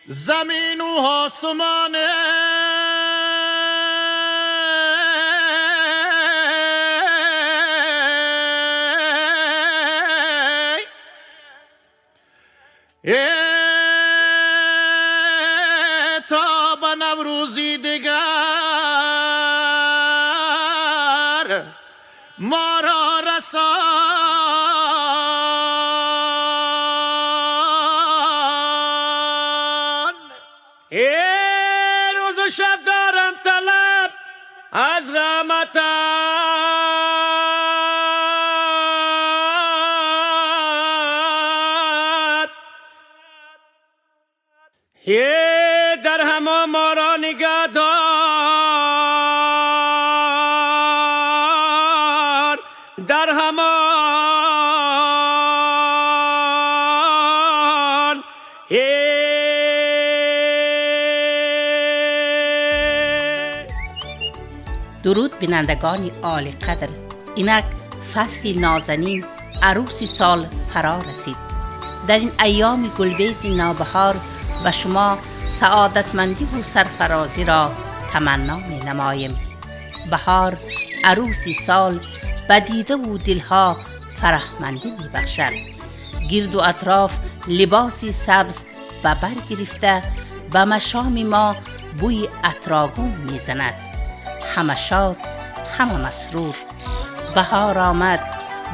Замину осмоне то ба Наврӯзи дигар моро расон. Рӯзу шаб дорам талаб аз раҳматат, дар ҳама моро нигаҳдор, дар ҳамон Дуруд, бинандагони олиқадр! Инак фасли нозанин, арӯси сол фаро расид. Дар ин айёми гулбези навбаҳор ба шумо саодатмандиву сарфарозиро таманно менамоем. Баҳор, арӯси сол, ба дидаву дилҳо фараҳмандӣ мебахшад. Гирду атроф либоси сабз ба бар гирифта, ба машоми мо бӯи атрогун мезанад. Ҳама шод, ҳама масрур. Баҳор омад,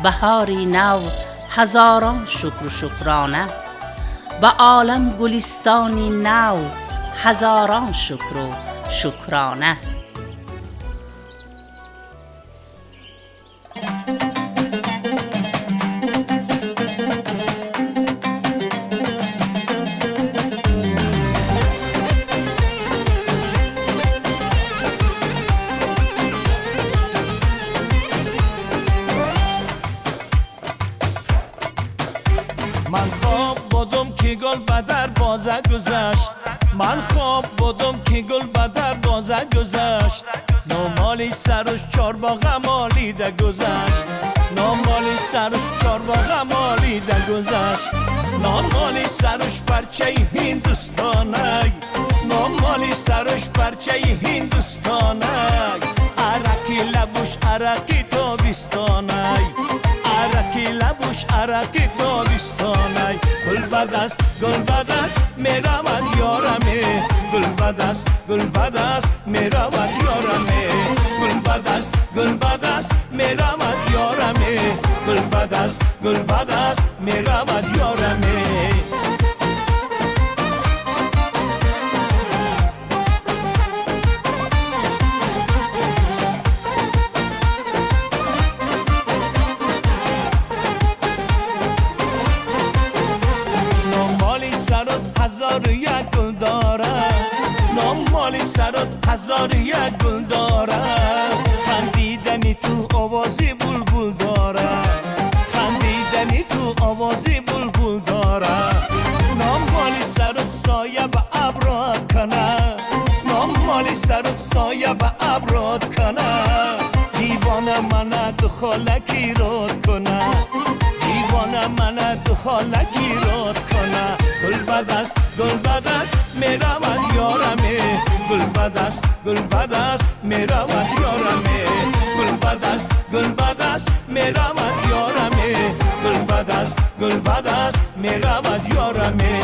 баҳори нав, ҳазорон шукру шукрона. Ба олам гулистони нав, ҳазорон шукру шукрона. Ман хоб будум, ки гул ба дарвоза гузашт. Ман хоб будум, ки гул ба дарвоза гузашт. Номоли саруш чорбоға молида гузашт. Номоли саруш чорбоға молида гузашт. Номоли саруш парчаи ҳиндустонай. Номоли саруш парчаи ҳиндустонай. Араки лабуш араки тобистонай. Араки лабуш араки тобистонай. Гул ба даст, гул ба даст меравад ёраме. Гул ба даст, гул ба даст меравад ёраме. Гул ба даст, гул ба даст меравад ёраме. Гул ба даст, гул ба даст меравад ёраме. Номоли сарот ҳазору як гул дорад. Номоли сарот ҳазору як гул дорад. Хандидани ту овози булбул дорад. Хандидани ту овози булбул дорад. Номоли сарот соя ба аброт кунад. Номоли сарот соя ба аброт кунад. Девона мана ду холаки род кунад. Девона мана ду холаки род кунад. Гул ба даст, гул ба даст меравад ёраме. Гул ба даст, гул ба даст меравад ёраме. Гул ба даст, гул ба даст меравад ёраме. Гул ба даст, гул ба даст меравад ёраме.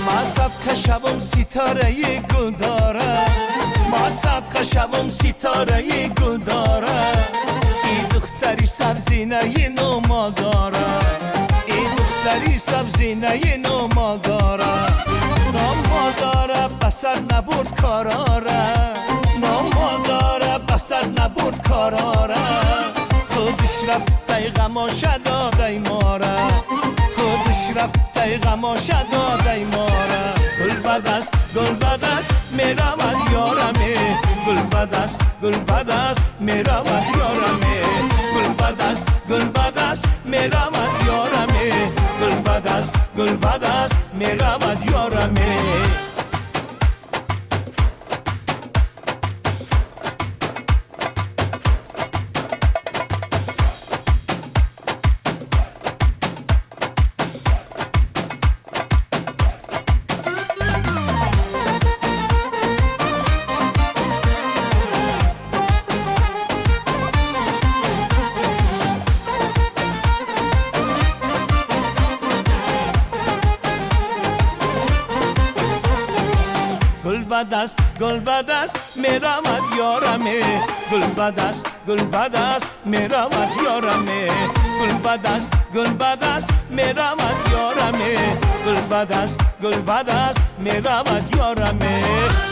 Ма садқа шавам, ситораи гул дорад. Ма садқа шавам, ситораи гул дорад. И духтари сабзинаи номол дорад. И духтари сабзинаи номол дорад. Номол дорад, ба сар набурд корора. Номол дорад, ба сар набурд корора. Худаш рафт тай ғамоша додай мора. Худаш рафт тай ғамоша додай мора. Гул ба даст, гул ба даст меравад ёраме. Гул ба даст, гул ба даст меравад ёраме. Гул ба даст, гул ба даст меравад ёраме. Гул ба даст, гул ба даст меравад ёраме. ба даст, гул ба даст меравад ёраме. Гул ба даст, гул ба даст меравад ёраме. Гул ба даст, гул ба даст меравад ёраме. Гул ба даст, гул ба даст меравад ёраме.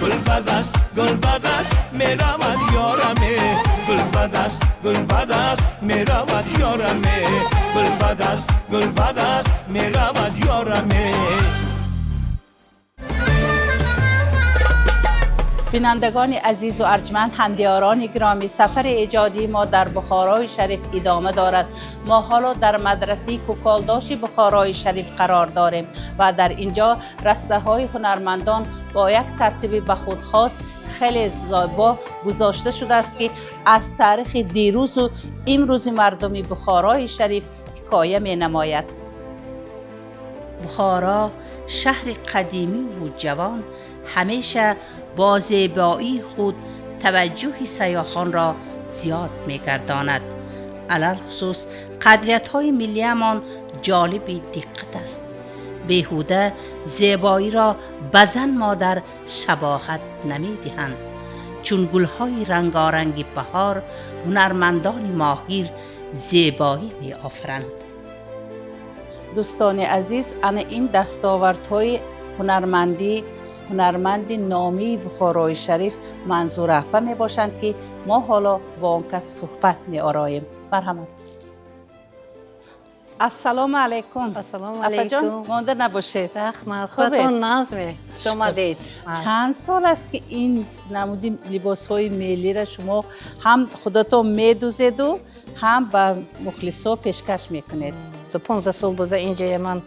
Гул ба даст, гул ба даст меравад ёраме. Гул ба даст, гул ба даст меравад ёраме. Гул ба даст, гул ба даст меравад ёраме. Бинандагони азизу арҷманд, ҳамдиёрони гиромӣ, сафари эҷодии мо дар Бухорои Шариф идома дорад. Мо ҳоло дар мадрасаи Кӯколдоши Бухорои Шариф қарор дорем ва дар ин ҷо растаҳои ҳунармандон бо як тартиби ба худ хос хеле зебо гузошта шудааст, ки аз таърихи дирӯзу имрӯзи мардуми Бухорои Шариф ҳикоя менамояд. Бухоро, шаҳри қадимиву ҷавон, ҳамеша бо зебоии худ таваҷҷӯҳи сайёҳонро зиёд мегардонад. Алалхусус қадриятҳои миллиамон ҷолиби диққат аст. Беҳуда зебоиро ба зан модар шабоҳат намедиҳанд. Чун гулҳои рангоранги баҳор, ҳунармандони моҳир зебоӣ меофаранд. Дӯстони азиз, ана ин дастовардҳои ҳунармандӣ ҳунарманди номии Бухорои Шариф Манзура апа мебошанд, ки мо ҳоло бо он кас суҳбат меороем. Марҳамат. Ассалому алайкум. Ассалому апаҷон. Алайкум. Монда набошед. Раҳмат. Хубед? Худатон нағзме? Хуш омадед. Чанд сол аст, ки ин намуди либосҳои миллиро шумо ҳам худатон медӯзеду, ҳам ба мухлисо пешкаш мекунед? 15 сол боза инҷая ман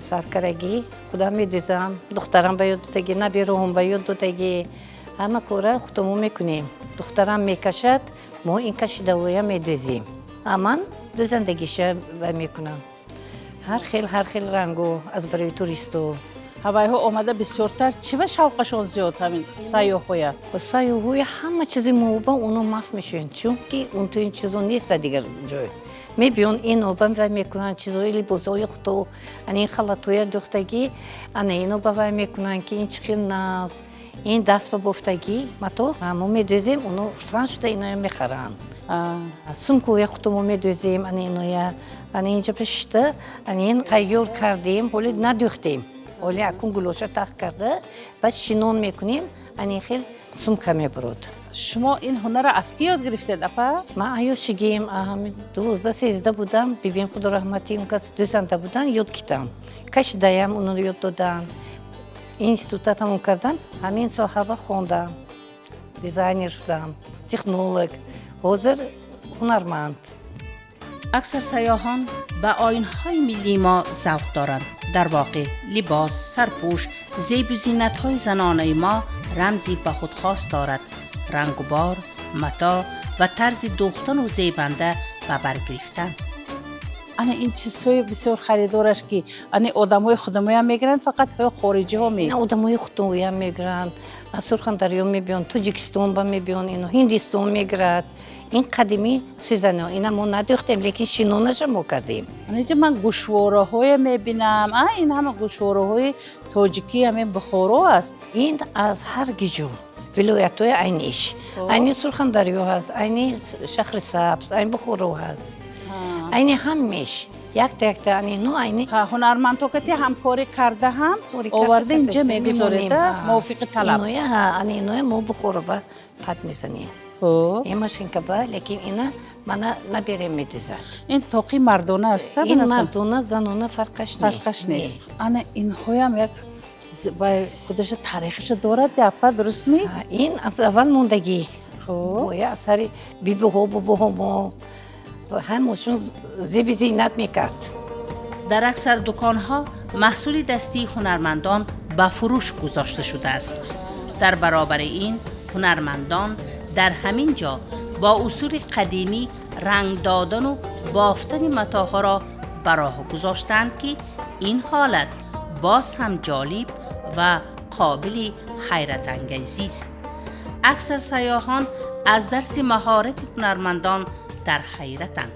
саркарагӣ худам медӯзам. Духтарам ба ёд додагӣ, набераҳом ба ёд додагӣ. Ҳама кора худамон мекунем. Духтарам мекашад, мо ин кашидавоя медӯзем. А ман дӯзандагиша ва мекунам. Ҳар хел, ҳар хел рангу аз барои туристу. Ҳавайҳо омада бисёртар чӣ ва шавқашон зиёд, ҳамин сайёҳоя? Сайёҳои ҳама чизи моба оно маф мешаванд, чунки он то ин чизо нест дар дигар ҷой. Мебиён ин оба вай мекунанд, чизои либосҳои худо, ана ин халатҳоя дӯхтагӣ, ана ино ба вай мекунанд, ки ин чӣ хел нағз, ин даст ба бофтагӣ мато. Мо медӯзем, оно хурсанд шуда иноя мехаранд. Сумкоя худо мо медӯзем, ана иноя, ана инҷа пешта, ана ин тайёр кардем, ҳоли надӯхтем. Ҳоли акун гулоша тах карда, баъд шинон мекунем, ана ин хел сумка мебурод. Шумо ин ҳунарро аз кӣ ёд гирифтед, апа? Ман аёшигим, 12-13 будам, бибим худо раҳматӣ, он кас дӯзанда будан, ёд гирифтам. Кашидаям онро ёд додам. Института тамом кардам, ҳамин соҳаба хондам. Дизайнер шудам, технолог, ҳозир ҳунарманд. Аксар сайёҳон ба оинҳои миллии мо завқ доранд. Дар воқеъ, либос, сарпӯш, зебу зинатҳои занонаи мо рамзи ба худ хос дорад. Рангу бор, матоъ ва тарзи дӯхтану зебанда ба бар гирифтан. Ана ин чизҳои бисёр харидораш ки ани одамои худамоям мегиранд, фақат ҳои хориҷиҳо ме? Ина одамои худоям мегиранд, аз Сурхандарё мебиён, Тоҷикистон ба мебиён, ино Ҳиндистон мегирад. Ин қадимӣ сӯзано, ина мо надӯхтем, лекин шинонаша мо кардем. Анаҷа ман гӯшвораҳое мебинам. А ин ҳама гӯшвораҳои тоҷикӣ ҳамин Бухоро аст? Ин аз ҳар гиҷо вилоятҳои айни иш, айни Сурхандарё ҳаст, айни Шахрисабз, айни Бухоро ҳаст, айни ҳамеш якта якта ани ну айни. Ҳунармандҳо кати ҳамкорӣ карда ҳам оварда инҷа мегузоред мувофиқи талаб. Иноя, ани иноя мо Бухоро ба пат мезанем. Ин машинка ба, лекин ина мана наберем медӯзад. Ин тоқи мардона аст? Ин мардона, занона фарқаш нест. Фарқаш нест. Ана инҳоям як худаша таърихаша дорад, апа, дурустми? Ин аз аввал мондагӣ. Боя аз сари бибиҳо, бобоҳо мо ҳамашон зеби зинат мекард. Дар аксар дуконҳо маҳсули дастии ҳунармандон ба фурӯш гузошта шудааст. Дар баробари ин, ҳунармандон дар ҳамин ҷо бо усули қадимӣ ранг додану бофтани матоъҳоро ба роҳ гузоштаанд, ки ин ҳолат боз ҳам ҷолиб ва қобили ҳайратангезист. Аксар сайёҳон аз дарси маҳорати ҳунармандон дар ҳайратанд.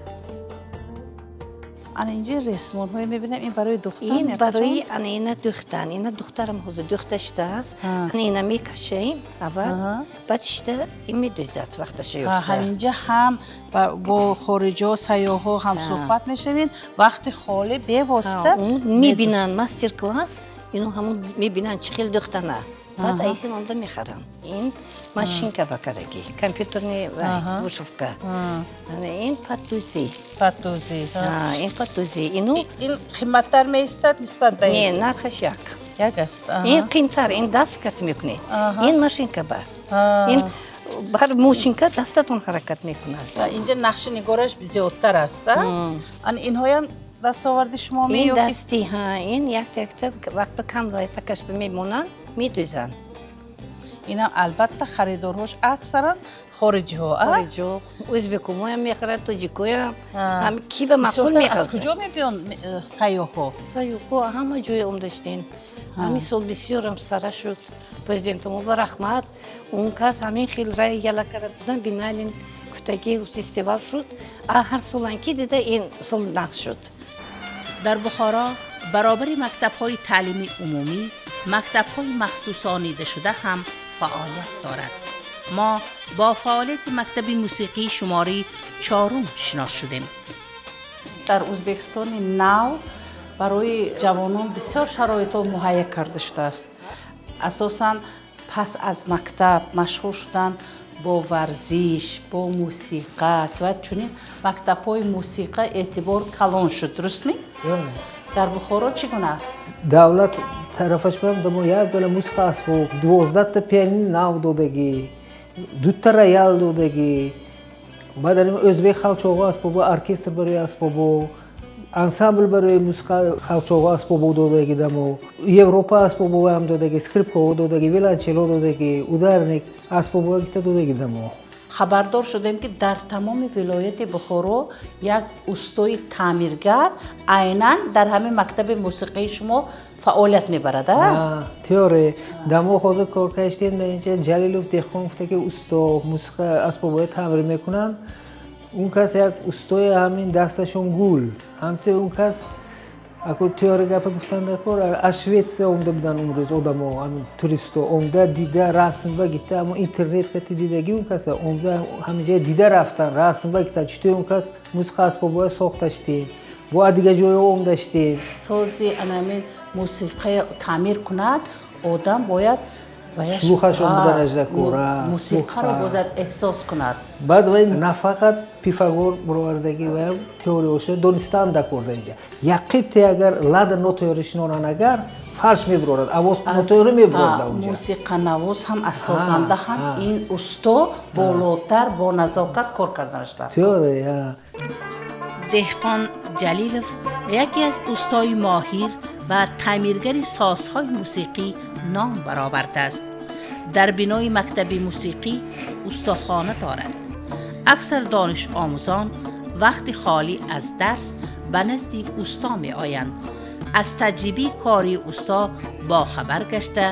Ана инҷа ресмонҳое мебинам, ин барои духтан. Ин барои ана ина духтан. Ина духтарам ҳозир духта шудааст. Ана ина мекашем аввал, баъд шита ин медӯзад вақташа ёфта. Ҳаминҷа ҳам бо хориҷиҳо, сайёҳҳо ҳам суҳбат мешавед, вақти холӣ бевосита. Мебинанд мастер класс, ино ҳамун мебинанд чӣ хел духтана, баъд айсин омда мехарам. Ин машинка бакарагӣ, компьютерный вышивка. Ин паттӯзӣ. Паттӯзӣ. Ин паттӯзӣ, ину. Ин қиматтар меистад нисбат ба ин? Не, нархаш як. Як аст. Ин қимтар, ин даст кат мекунед, ин машинка ба, ин бар мошинка дастатон ҳаракат мекунад. Инҷа нақши нигораш зиёдтар аст. Ана инҳоям дастоварди шумо? Ин дасти, ин якта якта вақт ба кам такаш мемонанд, медӯзанд. Инам албатта харидорҳош аксаран хориҷиҳо. Хориҷиҳо, ӯзбекумоям мехаранд, тоҷикоям, ҳам ки ба маъқул мехарад. Аз куҷо мебиён сайёҳҳо? Сайёҳҳо ҳама ҷое омдаштен. Ҳамин сол бисёрам сара шуд. Президентомо ба раҳмат, он кас ҳамин хел рай яла карда будан, биналин гуфтагӣ фестивал шуд, а ҳар солан ки дида, ин сол нақш шуд. Дар Бухоро баробари мактабҳои таълими умумӣ мактабҳои махсусонидашуда ҳам фаъолият дорад. Мо бо фаъолияти мактаби мусиқии шумораи чорум шинос шудем. Дар Ӯзбекистони нав барои ҷавонон бисёр шароитҳо муҳайя карда шудааст. Асосан пас аз мактаб машғул шудан бо варзиш, бо мусиқа, ки баъд чунин мактабҳои мусиқа эътибор калон шуд, дурустми? Дар Бухоро чӣ гуна аст? Давлат тарафаш бам як бала мусиқа асбоб, 12та пианино нав додагӣ, дута роял додагӣ. Баъд ӯзбек халқчоғо асбобо, оркестр барои асбобо, ансамбл барои мусиқа халқчоғо асбобо додагӣ, дамо Европа асбобоам додагӣ, скрипкао додагӣ, виолончело додагӣ, ударник асбобо гита додагӣ дамо. Хабардор шудем, ки дар тамоми вилояти Бухоро як устои таъмиргар айнан дар ҳамин мактаби мусиқии шумо фаъолият мебарад. Теоре дамо ҳозир кор каштем дар инҷа Ҷалилов Деҳқон гуфта, ки усто мусиқа асбобҳои таъмир мекунанд. Он кас як устои ҳамин дасташон гул ҳамти он кас аку теори гапа гуфтанда кор аз Шветсия омда буданд. Он рӯз одамо, ҳамин туристо омда дида, расмба гита, амо интернет кати дидаги он каса омда ҳаминҷа дида рафтан, расмба гита, чутои он кас мусиқа асбобҳоя сохташтем, бо аз дигар ҷоё омдаштем. Сози анамин мусиқая таъмир кунад одам бояд слухашон буданаш дакор. Мусиқаро бояд эҳсос кунад. Баъд вай нафақат Пифагор баровардагӣ ва теорияшо донистан дакор. Дар инҷа яқите агар лада нотеори шинонан, агар фарш мебурорад, авоз нотеори мебурорад онҷа. Мусиқанавоз ҳам, асозанда ҳам ин усто болотар бо назокат кор карданаш дар. Теория. Деҳқон Ҷалилов яке аз устои моҳир ва таъмиргари созҳои мусиқӣ ном баровардааст. Дар бинои мактаби мусиқӣ устохона дорад. Аксар донишомӯзон вақти холӣ аз дарс ба назди усто меоянд, аз таҷрибаи кории усто бохабар гашта,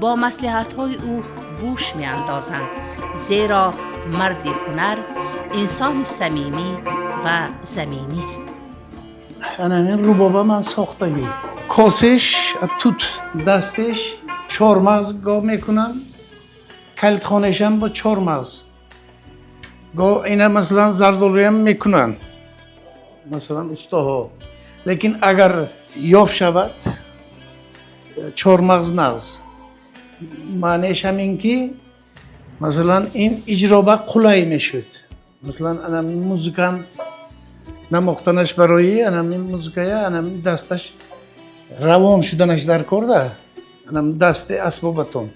бо маслиҳатҳои ӯ гӯш меандозанд, зеро марди ҳунар инсони самимӣ ва заминист. Анамин рубоба ман сохтагӣ, косеш тут, дастеш чормағз гоҳ мекунам, калидхонашам бо чормағз гоҳ. Ина масалан зардолуям мекунанд, масалан устоҳо, лекин агар ёфт шавад чормағз нағз. Маънеш ҳамин ки масалан ин иҷроба қулай мешуд, масалан анамин музыкант намохтанаш барои анамин музыкая анамин дасташ равон шуданаш дар корда, анам дасти асбобатон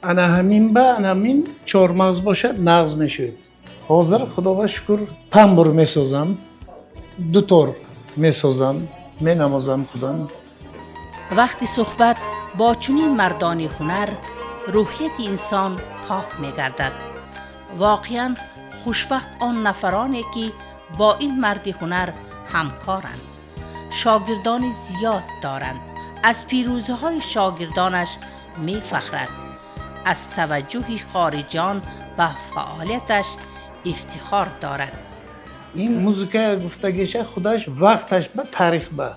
ана ҳамин ба анамин чормағз бошад, нағз мешуд. Ҳозир худоба шукр, тамбур месозам, дутор месозам, менамозам худам. Вақти суҳбат бо чунин мардони ҳунар рӯҳияти инсон пок мегардад. Воқеан хушбахт он нафароне, ки бо ин марди ҳунар ҳамкоранд, шогирдони зиёд доранд. Аз пирӯзиҳои шогирдонаш мефахрад, аз таваҷҷӯҳи хориҷиён ба фаъолияташ ифтихор дорад. Ин музыка гуфтагиша худаш вақташ ба таърих ба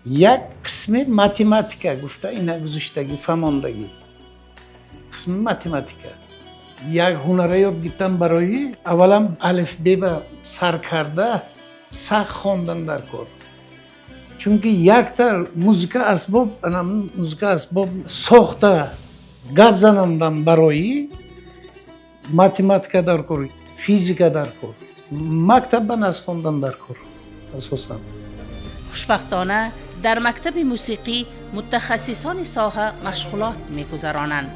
як қисми математика гуфта ина гузоштагӣ, фаҳмондагӣ, қисми математика. Як ҳунара ёд гирифтан барои аввалан алифбе ба сар карда сахт хондан дар кор, чунки якта музыка асбоб, ана музыка асбоб сохта гап занандан барои математика дар кор, физика дар кор, мактаб ба нас хондан дар кор асосан. Хушбахтона, дар мактаби мусиқӣ мутахассисони соҳа машғулот мегузаронанд.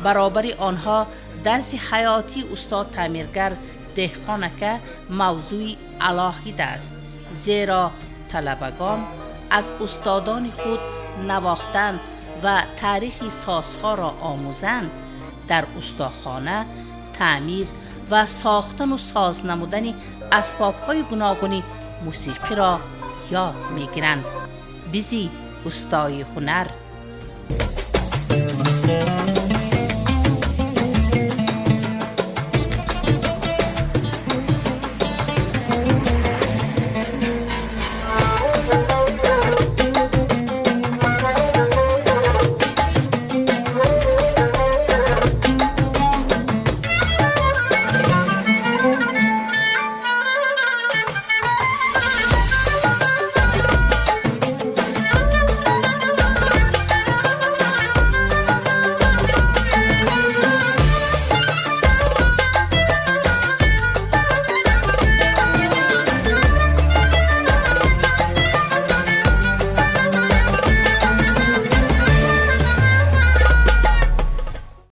Баробари онҳо дарси ҳаётии устод таъмиргар Деҳқон ака мавзӯи алоҳида аст, зеро талабагон аз устодони худ навохтан ва таърихи созҳоро омӯзанд. Дар устохона таъмир ва сохтану соз намудани асбобҳои гуногуни мусиқиро ёд мегиранд. Бизи устои ҳунар.